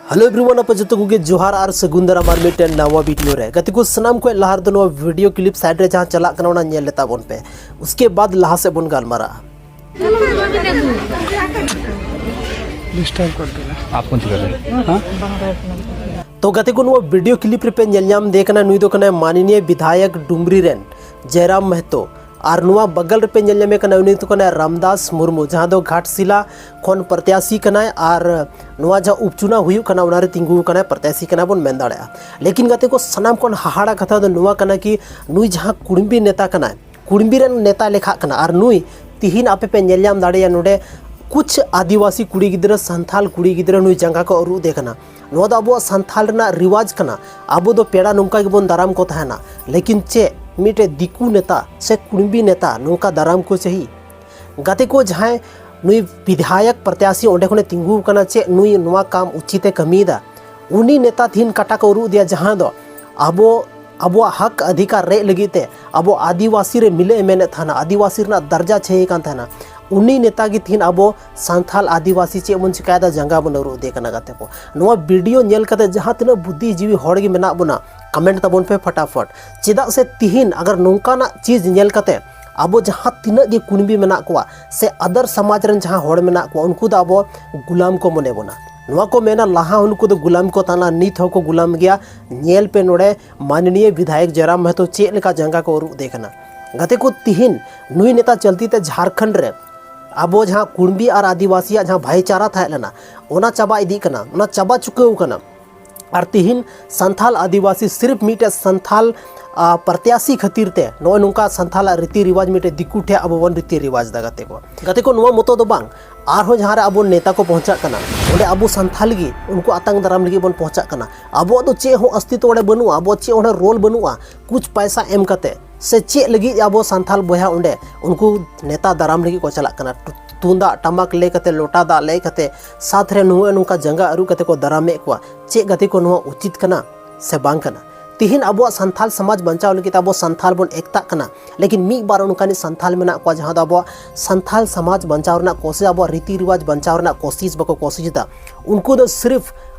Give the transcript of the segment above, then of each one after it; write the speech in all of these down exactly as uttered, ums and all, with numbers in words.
Hello everyone, ᱟᱯᱮ ᱡᱚᱛᱚ ᱠᱚᱜᱮ ᱡᱚᱦᱟᱨ ᱟᱨ ᱥᱟᱹᱜᱩᱱ ᱫᱟᱨᱟᱢ ᱟᱨ ᱢᱤᱫᱴᱮᱱ ᱱᱟᱣᱟ ᱵᱷᱤᱰᱤᱭᱳ ᱨᱮ᱾ ᱜᱟᱛᱮ ᱠᱚ, ᱥᱟᱱᱟᱢ ᱠᱷᱚᱱ ᱞᱟᱦᱟ ᱨᱮᱫᱚ ᱱᱚᱣᱟ ᱵᱷᱤᱰᱤᱭᱳ ᱠᱞᱤᱯ ᱥᱟᱭᱤᱰ ᱨᱮ ᱡᱟᱦᱟᱸ ᱪᱟᱞᱟᱜ ᱠᱟᱱᱟ, ᱚᱱᱟ ᱧᱮᱞ ᱞᱮ ᱛᱟᱵᱚᱱ ᱯᱮ᱾ ᱩᱥᱠᱮ ᱵᱟᱫ ᱞᱟᱦᱟ ᱥᱮᱫ ᱵᱚᱱ ᱜᱟᱞᱢᱟᱨᱟᱜᱼᱟ᱾ डिस्टर्ब कर दिया। आप कौन सी कर रहे हैं? ᱛᱚ ᱜᱟᱛᱮ ᱠᱚ, ᱱᱚᱣᱟ ᱵᱷᱤᱰᱤᱭᱳ ᱠᱞᱤᱯ ᱨᱮᱯᱮ ᱧᱮᱞ ᱧᱟᱢ ᱫᱮ ᱠᱟᱱᱟ, ᱱᱩᱭ ᱫᱚ ᱠᱟᱱᱟᱭ ᱢᱟᱱᱱᱤᱭ ᱵᱤᱫᱷᱟᱭᱚᱠ ᱰᱩᱢᱨᱤ ᱨᱮᱱ ᱡᱚᱭᱨᱟᱢ ᱢᱟᱦᱛᱚ᱾ ᱟᱨ ᱱᱚᱣᱟ ᱵᱟᱜᱟᱞ ᱨᱮᱯᱮ ᱧᱮᱞ ᱧᱟᱢᱮ ᱠᱟᱱᱟ, ᱩᱱᱤ ᱫᱚ ᱠᱟᱱᱟᱭ ᱨᱟᱢᱫᱟᱥ ᱢᱩᱨᱢᱩ, ᱡᱟᱦᱟᱸ ᱫᱚ ᱜᱷᱟᱴᱥᱤᱞᱟ ᱠᱷᱚᱱ ᱯᱨᱚᱛᱭᱟᱥᱤ ᱠᱟᱱᱟᱭ᱾ ᱟᱨ ᱱᱚᱣᱟ ᱡᱟᱦᱟᱸ ᱩᱯᱪᱩᱱᱟᱣ ᱦᱩᱭᱩᱜ ᱠᱟᱱᱟ, ᱚᱱᱟᱨᱮ ᱛᱤᱸᱜᱩ ᱟᱠᱟᱱᱟᱭ, ᱯᱨᱚᱛᱭᱟᱥᱤ ᱠᱟᱱᱟ ᱵᱚᱱ ᱢᱮᱱ ᱫᱟᱲᱮᱭᱟᱜᱼᱟ᱾ ᱞᱮᱠᱤᱱ ᱜᱟᱛᱮ ᱠᱚ, ᱥᱟᱱᱟᱢ ᱠᱷᱚᱱ ᱦᱟᱦᱟᱲᱟ ᱠᱟᱛᱷᱟ ᱫᱚ ᱱᱚᱣᱟ ᱠᱟᱱᱟ ᱠᱤ ᱱᱩᱭ ᱡᱟᱦᱟᱸ ᱠᱩᱲᱢᱤ ᱱᱮᱛᱟ ᱠᱟᱱᱟᱭ, ᱠᱩᱲᱢᱤ ᱨᱮᱱ ᱱᱮᱛᱟ ᱞᱮᱠᱷᱟᱜ ᱠᱟᱱᱟ᱾ ᱟᱨ ᱱᱩᱭ ᱛᱤᱦᱤᱧ ᱟᱯᱮ ᱯᱮ ᱧᱮᱞ ᱧᱟᱢ ᱫᱟᱲᱮᱭᱟᱜᱼᱟ, ᱱᱚᱰᱮ ᱠᱩᱪᱷ ᱟᱹᱫᱤᱵᱟᱹᱥᱤ ᱠᱩᱲᱤ ᱜᱤᱫᱽᱨᱟᱹ, ᱥᱟᱱᱛᱷᱟᱞ ᱠᱩᱲᱤ ᱜᱤᱫᱽᱨᱟᱹ ᱱᱩᱭ ᱡᱟᱸᱜᱟ ᱠᱚ ᱟᱹᱨᱩᱵ ᱫᱮ ᱠᱟᱱᱟ᱾ ᱱᱚᱣᱟ ᱫᱚ ᱟᱵᱚᱣᱟᱜ ᱥᱟᱱᱛᱷᱟᱞ ᱨᱮᱱᱟᱜ ᱨᱤᱣᱟᱡᱽ ᱠᱟᱱᱟ᱾ ᱟᱵᱚ ᱫᱚ ᱯᱮᱲᱟ ᱱᱚᱝᱠᱟ ᱜᱮᱵᱚᱱ ᱫᱟᱨᱟᱢ ᱠᱚ ᱛᱟᱦᱮᱱᱟ᱾ ᱞᱮᱠᱤᱱ ᱪᱮᱫ ᱢᱤᱫᱴᱮᱡ ᱫᱤᱠᱩ ᱱᱮᱛᱟ ᱥᱮ ᱠᱩᱲᱢᱤ ᱱᱮᱛᱟ ᱱᱚᱝᱠᱟ ᱫᱟᱨᱟᱢ ᱠᱚ ᱪᱟᱹᱦᱤ? ᱜᱟᱛᱮ ᱠᱚ, ᱡᱟᱦᱟᱸᱭ ᱱᱩᱭ ᱵᱤᱫᱷᱟᱭᱚᱠ ᱯᱨᱚᱛᱭᱟᱥᱤ ᱚᱸᱰᱮ ᱠᱷᱚᱱᱮ ᱛᱤᱸᱜᱩ ᱟᱠᱟᱱᱟ, ᱪᱮᱫ ᱱᱩᱭ ᱱᱚᱣᱟ ᱠᱟᱢ ᱩᱪᱤᱛᱮ ᱠᱟᱹᱢᱤᱭᱮᱫᱟ? ᱩᱱᱤ ᱱᱮᱛᱟ ᱛᱤᱦᱤᱧ ᱠᱟᱴᱟ ᱠᱚ ᱟᱹᱨᱩᱵ ᱤᱫᱤᱭᱟ, ᱡᱟᱦᱟᱸ ᱫᱚ ᱟᱵᱚ ᱟᱵᱚᱣᱟᱜ ᱦᱚᱠ ᱚᱫᱷᱤᱠᱟᱨ ᱨᱮᱡ ᱞᱟᱹᱜᱤᱫ ᱛᱮ ᱟᱵᱚ ᱟᱹᱫᱤᱵᱟᱹᱥᱤ ᱨᱮ ᱢᱤᱞᱟᱹᱜ ᱮ ᱢᱮᱱᱮᱫ ᱛᱟᱦᱮᱱᱟ, ᱟᱹᱫᱤᱵᱟᱹᱥᱤ ᱨᱮᱱᱟᱜ ᱫᱟᱨᱡᱟ ᱪᱟᱹᱭᱮ ᱠᱟᱱ ᱛᱟᱦᱮᱱᱟ᱾ ᱩᱱᱤ ᱱᱮᱛᱟ ᱜᱮ ᱛᱤᱦᱤᱧ ᱟᱵᱚ ᱥᱟᱱᱛᱷᱟᱞ ᱟᱹᱫᱤᱵᱟᱹᱥᱤ ᱪᱮᱫ ᱵᱚᱱ ᱪᱤᱠᱟᱭᱮᱫᱟ, ᱡᱟᱸᱜᱟ ᱵᱚᱱ ᱟᱹᱨᱩᱵ ᱤᱫᱤᱭᱮ ᱠᱟᱱᱟ᱾ ᱜᱟᱛᱮ ᱠᱚ, ᱱᱚᱣᱟ ᱵᱷᱤᱰᱤᱭᱳ ᱧᱮᱞ ᱠᱟᱛᱮ ᱡᱟᱦᱟᱸ ᱛᱤᱱᱟᱹᱜ ᱵᱩᱫᱽᱫᱷᱤᱡᱤᱵᱤ ᱦᱚᱲ ᱜᱮ ᱢᱮᱱᱟᱜ ᱵᱚᱱᱟ, ᱠᱚᱢᱮᱱᱴ ᱛᱟᱵᱚᱱ ᱯᱮ ᱯᱷᱟᱴᱟᱯᱷᱟᱴ᱾ ᱪᱮᱫᱟᱜ ᱥᱮ ᱛᱤᱦᱤᱧ ᱟᱜᱟᱨ ᱱᱚᱝᱠᱟᱱᱟᱜ ᱪᱤᱡᱽ ᱧᱮᱞ ᱠᱟᱛᱮ ᱟᱵᱚ ᱡᱟᱦᱟᱸ ᱛᱤᱱᱟᱹᱜ ᱜᱮ ᱠᱩᱲᱢᱤ ᱢᱮᱱᱟᱜ ᱠᱚᱣᱟ ᱥᱮ ᱟᱫᱟᱨ ᱥᱚᱢᱟᱡᱽ ᱨᱮᱱ ᱡᱟᱦᱟᱸ ᱦᱚᱲ ᱢᱮᱱᱟᱜ ᱠᱚᱣᱟ, ᱩᱱᱠᱩ ᱫᱚ ᱟᱵᱚ ᱜᱩᱞᱟᱢ ᱠᱚ ᱢᱚᱱᱮ ᱵᱚᱱᱟ᱾ ᱱᱚᱣᱟ ᱠᱚ ᱢᱮᱱᱟ, ᱞᱟᱦᱟ ᱦᱚᱸ ᱱᱩᱠᱩ ᱫᱚ ᱜᱩᱞᱟᱢ ᱠᱚ ᱛᱟᱦᱮᱸ ᱞᱮᱱᱟ, ᱱᱤᱛ ᱦᱚᱸᱠᱚ ᱜᱩᱞᱟᱢ ᱜᱮᱭᱟ᱾ ᱧᱮᱞ ᱯᱮ ᱱᱚᱰᱮ ᱢᱟᱱᱱᱤᱭ ᱵᱤᱫᱷᱟᱭᱚᱠ ᱡᱚᱭᱨᱟᱢ ᱢᱟᱦᱛᱚ ᱪᱮᱫ ᱞᱮᱠᱟ ᱡᱟᱸᱜᱟ ᱠᱚ ᱟᱹᱨᱩᱵ ᱫᱮ ᱠᱟᱱᱟ᱾ ᱜᱟᱛᱮ ᱠᱚ, ᱛᱤᱦᱤᱧ ᱱᱩᱭ ᱱᱮᱛᱟ ᱪᱟᱞᱛᱤ ᱛᱮ ᱡᱷᱟᱲᱠᱷᱚᱸᱰ ᱨᱮ ᱟᱵᱚ ᱡᱟᱦᱟᱸ ᱠᱩᱲᱢᱤ ᱟᱨ ᱟᱹᱫᱤᱵᱟᱹᱥᱤᱭᱟᱜ ᱡᱟᱦᱟᱸ ᱵᱷᱟᱭᱪᱟᱨᱟ ᱛᱟᱦᱮᱸ ᱞᱮᱱᱟ, ᱚᱱᱟ ᱪᱟᱵᱟ ᱤᱫᱤᱜ ᱠᱟᱱᱟ, ᱚᱱᱟ ᱪᱟᱵᱟ ᱪᱩᱠᱟᱹᱣ ᱠᱟᱱᱟ᱾ ᱟᱨ ᱛᱤᱦᱤᱧ ᱥᱟᱱᱛᱷᱟᱞ ᱟᱹᱫᱤᱵᱟᱹᱥᱤ ᱥᱤᱨᱯ ᱢᱤᱫᱴᱮᱡ ᱥᱟᱱᱛᱷᱟᱞ, ᱟ, ᱯᱨᱚᱛᱭᱟᱥᱤ ᱠᱷᱟᱹᱛᱤᱨ ᱛᱮ ᱱᱚᱜᱼᱚᱭ ᱱᱚᱝᱠᱟ ᱥᱟᱱᱛᱷᱟᱞᱟᱜ ᱨᱤᱛᱤ ᱨᱤᱣᱟᱡᱽ ᱢᱤᱫᱴᱮᱡ ᱫᱤᱠᱩ ᱴᱷᱮᱡ ᱟᱵᱚ ᱵᱚᱱ ᱨᱤᱛᱤ ᱨᱤᱣᱟᱡᱽ ᱫᱟ᱾ ᱜᱟᱛᱮ ᱠᱚ, ᱜᱟᱛᱮ ᱠᱚ, ᱱᱚᱣᱟ ᱢᱚᱛᱚ ᱫᱚ ᱵᱟᱝ, ᱟᱨᱦᱚᱸ ᱡᱟᱦᱟᱸ ᱨᱮ ᱟᱵᱚ ᱱᱮᱛᱟ ᱠᱚ ᱯᱚᱦᱪᱟᱜ ᱠᱟᱱᱟ, ᱚᱸᱰᱮ ᱟᱵᱚ ᱥᱟᱱᱛᱷᱟᱞ ᱜᱮ ᱩᱱᱠᱩ ᱟᱛᱟᱝ ᱫᱟᱨᱟᱢ ᱞᱟᱹᱜᱤᱫ ᱵᱚᱱ ᱯᱚᱦᱪᱟᱜ ᱠᱟᱱᱟ᱾ ᱟᱵᱚᱣᱟᱜ ᱫᱚ ᱪᱮᱫ ᱦᱚᱸ ᱚᱥᱛᱤᱛᱣᱚ ᱚᱸᱰᱮ ᱵᱟᱹᱱᱩᱜᱼᱟ, ᱟᱵᱚᱣᱟᱜ ᱪᱮᱫ ᱦᱚᱸ ᱚᱸᱰᱮ ᱨᱳᱞ ᱵᱟᱹᱱᱩᱜᱼᱟ᱾ ᱠᱩᱪ ᱯᱟᱭᱥᱟ ᱮᱢ ᱠᱟᱛᱮ ᱥᱮ ᱪᱮᱫ ᱞᱟᱹᱜᱤᱫ ᱟᱵᱚ ᱥᱟᱱᱛᱷᱟᱞ ᱵᱚᱭᱦᱟ ᱚᱸᱰᱮ ᱩᱱᱠᱩ ᱱᱮᱛᱟ ᱫᱟᱨᱟᱢ ᱞᱟᱹᱜᱤᱫ ᱠᱚ ᱪᱟᱞᱟᱜ ᱠᱟᱱᱟ? ᱛᱩ-, ᱛᱩᱢᱫᱟᱜ ᱴᱟᱢᱟᱠ ᱞᱟᱹᱭ ᱠᱟᱛᱮ, ᱞᱚᱴᱟ ᱫᱟᱜ ᱞᱟᱹᱭ ᱠᱟᱛᱮ, ᱥᱟᱛ ᱨᱮ ᱱᱚᱜᱼᱚᱭ ᱱᱚᱝᱠᱟ ᱡᱟᱸᱜᱟ ᱟᱹᱨᱩᱵ ᱠᱟᱛᱮ ᱠᱚ ᱫᱟᱨᱟᱢᱮᱫ ᱠᱚᱣᱟ᱾ ᱪᱮᱫ ᱜᱟᱛᱮ ᱠᱚ, ᱱᱚᱣᱟ ᱩᱪᱤᱛ ᱠᱟᱱᱟ ᱥᱮ ᱵᱟᱝ ᱠᱟᱱᱟ? ᱛᱤᱦᱤᱧ ᱟᱵᱚᱣᱟᱜ ᱥᱟᱱᱛᱷᱟᱞ ᱥᱚᱢᱟᱡᱽ ᱵᱟᱧᱪᱟᱣ ᱞᱟᱹᱜᱤᱫ ᱛᱮ ᱟᱵᱚ ᱥᱟᱱᱛᱷᱟᱞ ᱵᱚᱱ ᱮᱠᱛᱟᱜ ᱠᱟᱱᱟ, ᱞᱮᱠᱤᱱ ᱢᱤᱫ ᱵᱟᱨ ᱚᱱᱠᱟᱱᱤᱡ ᱥᱟᱱᱛᱷᱟᱞ ᱢᱮᱱᱟᱜ ᱠᱚᱣᱟ ᱡᱟᱦᱟᱸ ᱫᱚ ᱟᱵᱚᱣᱟᱜ ᱥᱟᱱᱛᱷᱟᱞ ᱥᱚᱢᱟᱡᱽ ᱵᱟᱧᱪᱟᱣ ᱨᱮᱱᱟᱜ ᱠᱳᱥᱤᱥ, ᱟᱵᱚᱣᱟᱜ ᱨᱤᱛᱤ ᱨᱤᱣᱟᱡᱽ ᱵᱟᱧᱪᱟᱣ ᱨᱮᱱᱟᱜ ᱠᱳᱥᱤᱥ ᱵᱟᱠᱚ ᱠᱳᱥᱤᱥ ᱮᱫᱟ᱾ ᱩᱱᱠᱩ ᱫᱚ ᱥᱤᱨᱯᱷ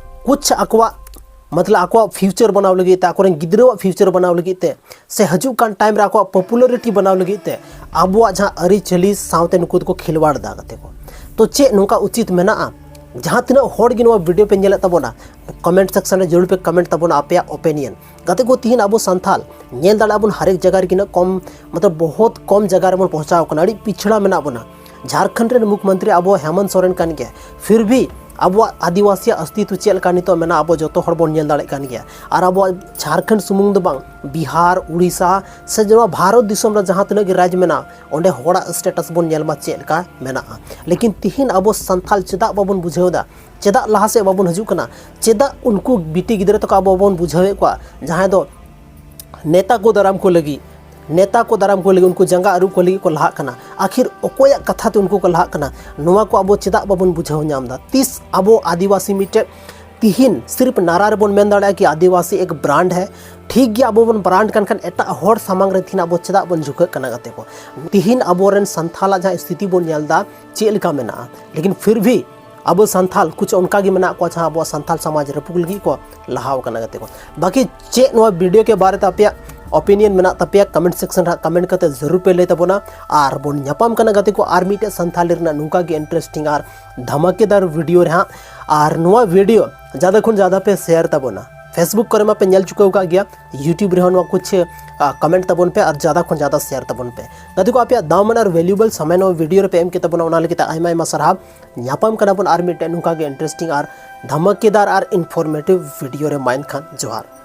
ᱠᱩᱪᱷ ᱟᱠᱚᱣᱟᱜ ᱢᱚᱛᱞᱚᱵ ᱟᱠᱚᱣᱟᱜ ᱯᱷᱤᱭᱩᱪᱟᱨ ᱵᱮᱱᱟᱣ ᱞᱟᱹᱜᱤᱫ ᱛᱮ, ᱟᱠᱚᱨᱮᱱ ᱜᱤᱫᱽᱨᱟᱹᱣᱟᱜ ᱯᱷᱤᱭᱩᱪᱟᱨ ᱵᱮᱱᱟᱣ ᱞᱟᱹᱜᱤᱫ ᱛᱮ, ᱥᱮ ᱦᱤᱡᱩᱜ ᱠᱟᱱ ᱴᱟᱭᱤᱢ ᱨᱮ ᱟᱠᱚᱣᱟᱜ ᱯᱚᱯᱩᱞᱟᱨᱤᱴᱤ ᱵᱮᱱᱟᱣ ᱞᱟᱹᱜᱤᱫ ᱛᱮ ᱟᱵᱚᱣᱟᱜ ᱡᱟᱦᱟᱸ ᱟᱹᱨᱤᱪᱟᱹᱞᱤ ᱥᱟᱶᱛᱮ ᱱᱩᱠᱩ ᱫᱚᱠᱚ ᱠᱷᱤᱞᱣᱟᱲ ᱮᱫᱟ ᱜᱟᱛᱮ ᱠᱚ᱾ ᱛᱚ ᱪᱮᱫ ᱱᱚᱝᱠᱟ ᱩᱪᱤᱛ ᱢᱮᱱᱟᱜᱼᱟ? ᱡᱟᱦᱟᱸ ᱛᱤᱱᱟᱹᱜ ᱦᱚᱲ ᱜᱮ ᱱᱚᱣᱟ ᱵᱷᱤᱰᱤᱭᱳ ᱯᱮ ᱧᱮᱞᱮᱫ ᱛᱟᱵᱚᱱᱟ, ᱠᱚᱢᱮᱱᱴ ᱥᱮᱠᱥᱚᱱ ᱨᱮ ᱡᱟᱹᱨᱩᱲ ᱯᱮ ᱠᱚᱢᱮᱱᱴ ᱛᱟᱵᱚᱱᱟ ᱟᱯᱮᱭᱟᱜ ᱳᱯᱤᱱᱤᱭᱚᱱ᱾ ᱜᱟᱛᱮ ᱠᱚ, ᱛᱤᱦᱤᱧ ᱟᱵᱚ ᱥᱟᱱᱛᱟᱞ ᱧᱮᱞ ᱫᱟᱲᱮᱭᱟᱜ ᱵᱚᱱ ᱦᱟᱨᱮᱠ ᱡᱟᱭᱜᱟ ᱨᱮᱜᱮ ᱱᱟᱜ ᱠᱚᱢ, ᱢᱚᱛᱞᱚᱵ ᱵᱚᱦᱩᱛ ᱠᱚᱢ ᱡᱟᱭᱜᱟ ᱨᱮᱵᱚᱱ ᱯᱚᱦᱪᱟᱣ ᱠᱟᱱᱟ, ᱟᱹᱰᱤ ᱯᱤᱪᱷᱲᱟ ᱢᱮᱱᱟᱜ ᱵᱚᱱᱟ᱾ ᱡᱷᱟᱲᱠᱷᱚᱸᱰ ᱨᱮᱱ ᱢᱩᱠᱷᱭᱚᱢᱚᱱᱛᱨᱤ ᱟᱵᱚ ᱦᱮᱢᱚᱱᱛ ᱥᱚᱨᱮᱱ ᱠᱟᱱ ᱜᱮᱭᱟ, ᱯᱷᱤᱨ ᱵᱷᱤ ᱟᱵᱚᱣᱟᱜ ᱟᱹᱫᱤᱵᱟᱹᱥᱤᱭᱟᱜ ᱚᱥᱛᱤᱛᱣ ᱪᱮᱫ ᱞᱮᱠᱟ ᱱᱤᱛᱚᱜ ᱢᱮᱱᱟᱜᱼᱟ ᱟᱵᱚ ᱡᱚᱛᱚ ᱦᱚᱲ ᱵᱚᱱ ᱧᱮᱞ ᱫᱟᱲᱮᱭᱟᱜ ᱠᱟᱱ ᱜᱮᱭᱟ᱾ ᱟᱨ ᱟᱵᱚᱣᱟᱜ ᱡᱷᱟᱲᱠᱷᱚᱸᱰ ᱥᱩᱢᱩᱝ ᱫᱚ ᱵᱟᱝ, ᱵᱤᱦᱟᱨ, ᱩᱲᱤᱥᱥᱟ ᱥᱮ ᱱᱚᱣᱟ ᱵᱷᱟᱨᱚᱛ ᱫᱤᱥᱚᱢ ᱨᱮ ᱡᱟᱦᱟᱸ ᱛᱤᱱᱟᱹᱜ ᱜᱮ ᱨᱟᱡᱽ ᱢᱮᱱᱟᱜᱼᱟ, ᱚᱸᱰᱮ ᱦᱚᱲᱟᱜ ᱥᱴᱮᱴᱟᱥ ᱵᱚᱱ ᱧᱮᱞ ᱢᱟ ᱪᱮᱫ ᱞᱮᱠᱟ ᱢᱮᱱᱟᱜᱼᱟ᱾ ᱞᱮᱠᱤᱱ ᱛᱤᱦᱤᱧ ᱟᱵᱚ ᱥᱟᱱᱛᱟᱞ ᱪᱮᱫᱟᱜ ᱵᱟᱵᱚᱱ ᱵᱩᱡᱷᱟᱹᱣ ᱮᱫᱟ? ᱪᱮᱫᱟᱜ ᱞᱟᱦᱟ ᱥᱮᱫ ᱵᱟᱵᱚᱱ ᱦᱤᱡᱩᱜ ᱠᱟᱱᱟ? ᱪᱮᱫᱟᱜ ᱩᱱᱠᱩ ᱵᱤᱴᱤ ᱜᱤᱫᱽᱨᱟᱹ ᱛᱟᱠᱚ ᱟᱵᱚ ᱵᱟᱵᱚᱱ ᱵᱩᱡᱷᱟᱹᱣᱮᱫ ᱠᱚᱣᱟ, ᱡᱟᱦᱟᱸᱭ ᱫᱚ ᱱᱮᱛᱟ ᱠᱚ ᱫᱟᱨᱟᱢ ᱠᱚ ᱞᱟᱹᱜᱤᱫ, ᱱᱮᱛᱟ ᱠᱚ ᱫᱟᱨᱟᱢ ᱠᱚ ᱞᱟᱹᱜᱤᱫ, ᱩᱱᱠᱩ ᱡᱟᱸᱜᱟ ᱟᱹᱨᱩᱵ ᱠᱚ ᱞᱟᱹᱜᱤᱫ ᱠᱚ ᱞᱟᱦᱟᱜ ᱠᱟᱱᱟ? ᱟᱠᱷᱤᱨ ᱚᱠᱚᱭᱟᱜ ᱠᱟᱛᱷᱟ ᱛᱮ ᱩᱱᱠᱩ ᱠᱚ ᱞᱟᱦᱟᱜ ᱠᱟᱱᱟ? ᱱᱚᱣᱟ ᱠᱚ ᱟᱵᱚ ᱪᱮᱫᱟᱜ ᱵᱟᱵᱚᱱ ᱵᱩᱡᱷᱟᱹᱣ ᱧᱟᱢ ᱮᱫᱟ? ᱛᱤᱥ ᱟᱵᱚ ᱟᱹᱫᱤᱵᱟᱹᱥᱤ ᱢᱤᱫᱴᱮᱡ ᱛᱤᱦᱤᱧ ᱥᱤᱨᱯ ᱱᱟᱨᱟ ᱨᱮᱵᱚᱱ ᱢᱮᱱ ᱫᱟᱲᱮᱭᱟᱜᱼᱟ ᱠᱤ ᱟᱹᱫᱤᱵᱟᱹᱥᱤ ᱮᱠ ᱵᱨᱟᱱᱰ ᱦᱮ? ᱴᱷᱤᱠ ᱜᱮᱭᱟ, ᱟᱵᱚ ᱵᱚᱱ ᱵᱨᱟᱱᱰ ᱠᱟᱱ ᱠᱷᱟᱱ ᱮᱴᱟᱜ ᱦᱚᱲ ᱥᱟᱢᱟᱝ ᱨᱮ ᱛᱤᱦᱤᱧ ᱟᱵᱚ ᱪᱮᱫᱟᱜ ᱵᱚᱱ ᱡᱷᱩᱠᱟᱹᱜ ᱠᱟᱱᱟ ᱜᱟᱛᱮ ᱠᱚ? ᱛᱤᱦᱤᱧ ᱟᱵᱚᱨᱮᱱ ᱥᱟᱱᱛᱟᱞᱟᱜ ᱡᱟᱦᱟᱸ ᱥᱛᱷᱤᱛᱤ ᱵᱚᱱ ᱧᱮᱞ ᱮᱫᱟ ᱪᱮᱫ ᱞᱮᱠᱟ ᱢᱮᱱᱟᱜᱼᱟ, ᱞᱮᱠᱤᱱ ᱯᱷᱤᱨ ᱵᱷᱤ ᱟᱵᱚ ᱥᱟᱱᱛᱟᱞ ᱠᱩᱪ ᱚᱱᱠᱟ ᱜᱮ ᱢᱮᱱᱟᱜ ᱠᱚᱣᱟ ᱡᱟᱦᱟᱸ ᱟᱵᱚᱣᱟᱜ ᱥᱟᱱᱛᱟᱞ ᱥᱚᱢᱟᱡᱽ ᱨᱟᱹᱯᱩᱫ ᱞᱟᱹᱜᱤᱫ ᱠᱚ ᱞᱟᱦᱟᱣ ᱠᱟᱱᱟ ᱜᱟᱛᱮ ᱠᱚ᱾ ᱵᱟᱠᱤ ᱪᱮᱫ ᱱᱚᱣᱟ ᱵᱷᱤᱰᱤᱭᱳ ᱠᱮ ᱵᱟᱨᱮ ᱛᱮ ᱟᱯᱮᱭᱟᱜ ᱳᱯᱤᱱᱤᱭᱚᱱ ᱢᱮᱱᱟᱜ ᱛᱟᱯᱮᱭᱟ, ᱠᱚᱢᱮᱱᱴ ᱥᱮᱠᱥᱚᱱ ᱨᱮ ᱦᱟᱸᱜ ᱠᱚᱢᱮᱱᱴ ᱠᱟᱛᱮ ᱡᱟᱹᱨᱩᱲ ᱯᱮ ᱞᱟᱹᱭ ᱛᱟᱵᱚᱱᱟ᱾ ᱟᱨ ᱵᱚᱱ ᱧᱟᱯᱟᱢ ᱠᱟᱱᱟ ᱜᱟᱛᱮ ᱠᱚ ᱟᱨ ᱢᱤᱫᱴᱮᱡ ᱥᱟᱱᱛᱟᱞᱤ ᱨᱮᱱᱟᱜ ᱱᱚᱝᱠᱟ ᱜᱮ ᱤᱱᱴᱟᱨᱮᱥᱴᱤᱝ ᱟᱨ ᱫᱷᱟᱢᱟᱠᱮᱫᱟᱨ ᱵᱷᱤᱰᱤᱭᱳ ᱨᱮ ᱦᱟᱸᱜ᱾ ᱟᱨ ᱱᱚᱣᱟ ᱵᱷᱤᱰᱤᱭᱳ ᱡᱟᱫᱟ ᱠᱷᱚᱱ ᱡᱟᱫᱟ ᱯᱮ ᱥᱮᱭᱟᱨ ᱛᱟᱵᱚᱱᱟ᱾ ᱯᱷᱮᱥᱵᱩᱠ ᱠᱚᱨᱮ ᱢᱟᱯᱮ ᱧᱮᱞ ᱪᱩᱠᱟᱹᱣ ᱟᱠᱟᱫ ᱜᱮᱭᱟ, ᱭᱩᱴᱤᱭᱩᱵᱽ ᱨᱮᱦᱚᱸ ᱱᱚᱣᱟ ᱠᱩᱪ ᱠᱚᱢᱮᱱᱴ ᱛᱟᱵᱚᱱ ᱯᱮ ᱟᱨ ᱡᱟᱫᱟ ᱠᱷᱚᱱ ᱡᱟᱫᱟ ᱥᱮᱭᱟᱨ ᱛᱟᱵᱚᱱ ᱯᱮ᱾ ᱜᱟᱛᱮ ᱠᱚ, ᱟᱯᱮᱭᱟᱜ ᱫᱟᱢᱟᱱ ᱟᱨ ᱵᱷᱮᱞᱩᱭᱮᱵᱚᱞ ᱥᱚᱢᱚᱭ ᱱᱚᱣᱟ ᱵᱷᱤᱰᱤᱭᱳ ᱨᱮᱯᱮ ᱮᱢ ᱠᱮᱫ ᱛᱟᱵᱚᱱᱟ, ᱚᱱᱟ ᱞᱟᱹᱜᱤᱫ ᱛᱮ ᱟᱭᱢᱟ ᱟᱭᱢᱟ ᱥᱟᱨᱦᱟᱣ᱾ ᱧᱟᱯᱟᱢ ᱠᱟᱱᱟ ᱵᱚᱱ ᱟᱨ ᱢᱤᱫᱴᱮᱱ ᱱᱚᱝᱠᱟ ᱜᱮ ᱤᱱᱴᱟᱨᱮᱥᱴᱤᱝ ᱟᱨ ᱫᱷᱟᱢᱟᱠᱮᱫᱟᱨ ᱟᱨ ᱤᱱᱯᱷᱚᱨᱢᱮᱴᱤᱵᱷ ᱵᱷᱤᱰᱤᱭᱳ ᱨᱮ᱾ ᱢᱟ ᱮᱱᱠᱷᱟᱱ ᱡᱚᱦᱟᱨ᱾